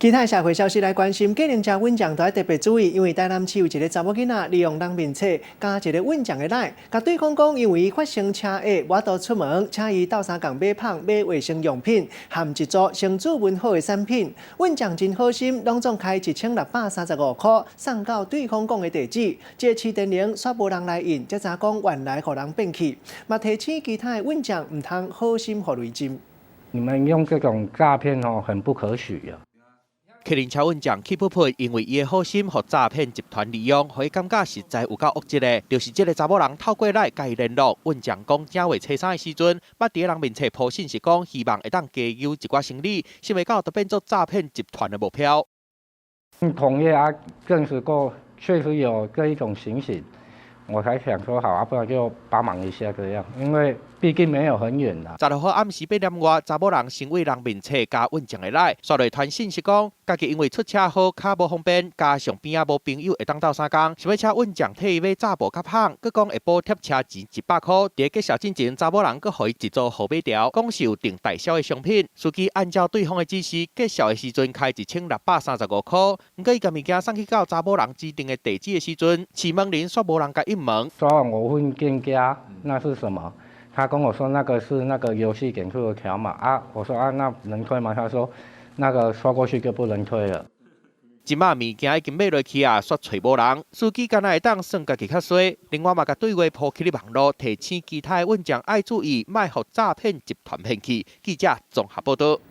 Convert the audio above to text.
其他社會消息來關心，計程車運將都愛特別注意，因為台南市有一个查某囡仔利用人面冊加一个運將的 LINE，共對方講因為發生車禍，無法度出門，請伊鬥相共買麭買衛生用品，含一組生主文好的產品。運將真好心，攏總開1635塊送到對方講的地址。這个市電鈴煞無人來應，才知影講原來予人騙去。嘛提醒其他的運將毋通好心予雷針。你們用這種詐騙哦，很不可取啊。客人車運將氣噗噗，因為伊的好心，予詐騙集團利用，予伊感覺實在有夠惡質的。就是這个查某人透過 LINE 共伊聯絡，運將講正月初三的時陣，捌佇人面冊 po 信息講，希望會當加油一寡生理，想袂到就變做詐騙集團的目標。同業啊，證實過確實有這一種情形，我才想說好啊，不然就幫忙一下這樣，因為畢竟沒有很遠啦。16號暗時8點外，查某人先為人面冊加運將的 LINE，煞來傳信息講，家己因為出車禍跤無方便，加上邊仔無朋友會當鬥相共，想欲請運將替伊買紮布佮麭，閣講會補貼車錢100塊。佇介紹進前，查某人閣予伊一組號碼條，講是有訂代銷的商品。司機按照對方的指示，結數的時陣開1635塊，毋過伊共物件送去到查某人指定的地址的時陣，市門鈴煞無人共應門。說我問店家，那是什麼？他跟我說那個是那個遊戲點數的條碼啊，我說啊，那能退嗎？他說那個刷過去就不能退了。這馬物件已經買落去啊，煞揣無人，司機敢若會當算家己較衰。另外嘛，共對話 po 起咧網路，提醒其他的運將愛注意，莫予詐騙集團騙去。記者綜合報導。